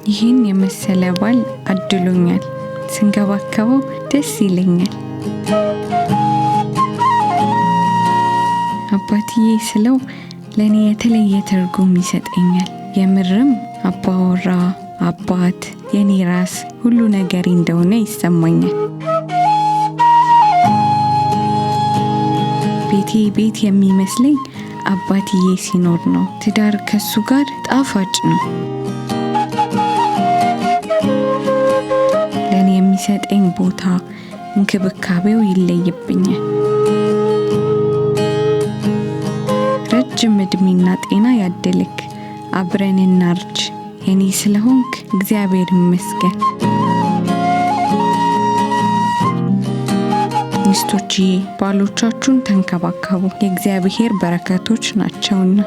ይህን የመሰለ ባል አድሎኛል። ስንከባከበው ደስ ይለኛል። አባትዬ ስለው ለእኔ የተለየ ትርጉም ይሰጠኛል። የምርም አባወራ፣ አባት፣ የኔ ራስ፣ ሁሉ ነገሬ እንደሆነ ይሰማኛል። ቤቴ ቤት የሚመስለኝ አባትዬ ሲኖር ነው። ትዳር ከሱ ጋር ጣፋጭ ነው። ለእኔ የሚሰጠኝ ቦታ፣ እንክብካቤው ይለይብኛል። ረጅም ዕድሜና ጤና ያድልክ። አብረን እናርጅ። የኔ ስለሆንክ እግዚአብሔር ይመስገን። ሚስቶችዬ፣ ባሎቻችሁን ተንከባከቡ፣ የእግዚአብሔር በረከቶች ናቸውና።